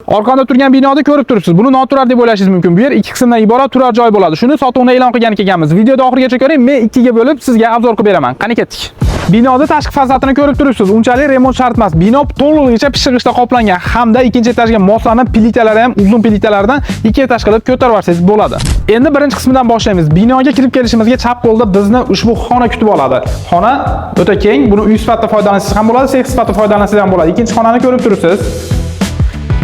Orqamda turgan binoni ko'rib turibsiz. Buni noturar deb o'ylashingiz mumkin. Bu yer ikki qismdan iborat turar joy bo'ladi. Shuni sotuvni e'lon qilgani kelganmiz. Videoda oxirigacha ko'ring, men ikkiga bo'lib sizga обзор qilib beraman. Qani, ketdik. Binoda tashqi fasadini ko'rib turibsiz. Unchalik remont shart emas. Bino to'lig'icha pishiq g'ishtda qoplangan hamda ikkinchi etajga moslanib, plitalari ham uzun plitalardan ikki etaj qilib ko'tarib yuborsangiz bo'ladi. Endi birinchi qismidan boshlaymiz. Binoga kirib kelishimizga chap qo'lda bizni ushbu xona kutib oladi. Xona o'ta keng. Buni uy sifatida foydalansangiz ham bo'ladi, sex sifatida foydalansangiz ham bo'ladi. Ikkinchi xonani ko'rib turibsiz.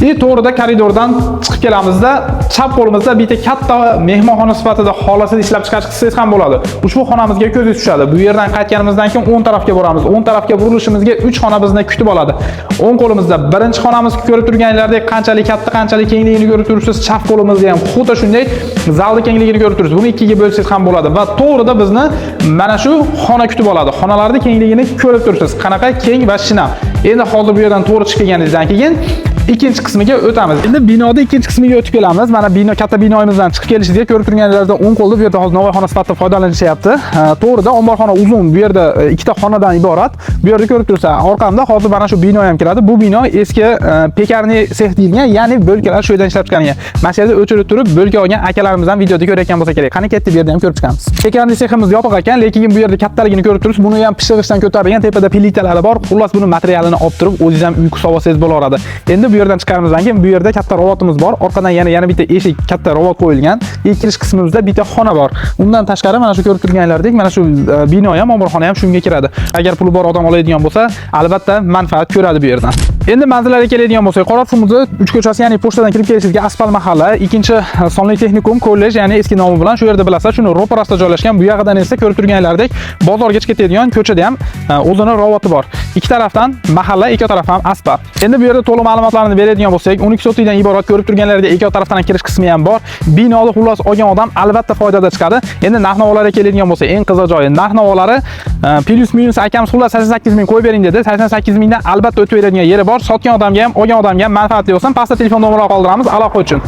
И to'g'rida koridordan chiqib kelamizda, chap qo'limizda bitta katta mehmonxona sifatida xohlasangiz ishlab chiqarish qilsangiz ham bo'ladi. Ushbu xonamizga ko'zingiz tushadi. Bu yerdan qaytganimizdan keyin o'ng tarafga boramiz. O'ng tarafga burilishimizga 3 xona bizni kutib oladi. O'ng qo'limizda birinchi xonamiz, ko'rib turganlaridek qanchalik katta, qanchalik kengligini ko'rib turibsiz. Chap qo'limizda ham xuddi shunday zalni kengligini ko'rib turibsiz. Buni ikkiga bo'lsangiz ham bo'ladi va to'g'rida bizni mana shu xona kutib oladi. Xonalarning kengligini ko'rib turibsiz. Qanaqa keng va shinam. Endi hozir bu yerdan to'g'ri chiqib kelganingizdan keyin ikkinchi qismiga o'tamiz. Endi binoda ikkinchi qismiga o'tib kelamiz. Mana bino, katta binoyimizdan chiqib kelishingizga ko'rib turganingizda o'ng qo'lda bu yerda hozir novvoyxona sifatida foydalanishyapti. To'g'rida omborxona uzun, bu yerda ikkita xonadan iborat. Bu yerda ko'rib tursa, orqamda hozir mana shu bino ham kiradi. Bu bino eski пекарный sex deyilgan, ya'ni bo'lkalar shu yerdan ishlab chiqarilgan. Mana shu yerda o'chirib turib bo'lka olgan akalarimiz ham videoda ko'rayotgan bo'lsa kerak. Qani, ketdi, bu yerda ham ko'rib chiqamiz. Пекарный seximiz yopiq ekan, lekin bu yerda kattaligini ko'rib turibsiz. Buni ham pishiq g'ishtdan ko'tarilgan, tepada plitalari bor. Xullas, buni materialini olib turib, o'zingiz ham uy qilib olsangiz bo'laveradi. Endi bu yerdan chiqqanimizdan keyin bu yerda katta rovotimiz bor. Orqadan yana bitta eshik, katta rovot qo'yilgan. Ilk kirish qismimizda bitta xona bor. Undan tashqari mana shu ko'rib turganlaridek mana shu bino ham, omborxona ham shunga kiradi. Agar puli bor odam oladigan bo'lsa, albatta manfaat ko'radi bu yerdan. Endi manzillarga keladigan bo'lsak, Qorasuv 3 ko'chasi, ya'ni pochtadan kirib kelishingizga Aspal mahalla, ikkinchi sonli texnikum, kollej, ya'ni eski nomi bilan shu yerda bilasizlar, shuni ro'parasida joylashgan. Bu yog'idan esa ko'rib turganlaridek bozorga chiqib ketadigan ko'chada ham o'zini rovoti bor. Ikki tarafdan mahalla, ikki taraf ham Aspal. Endi bu yerda to'liq ma'lumotlarni beradigan bo'lsak, 12 sotikdan iborat, ko'rib turganlaridek ikki tarafdan kirish qismi ham bor. Binoni xullas olgan odam albatta foydada chiqadi. Endi narx-navolarga keladigan bo'lsak, eng qiziq joyi narx-navolari плюс минус akamiz xullas 88 ming qo'yib bering dedi. 88 mingdan albatta o'tib beradigan yeri bor. Sotgan odamga ham, olgan odamga ham manfaatli bo'lsin. Pastda telefon nomerlari qoldiramiz aloqa uchun.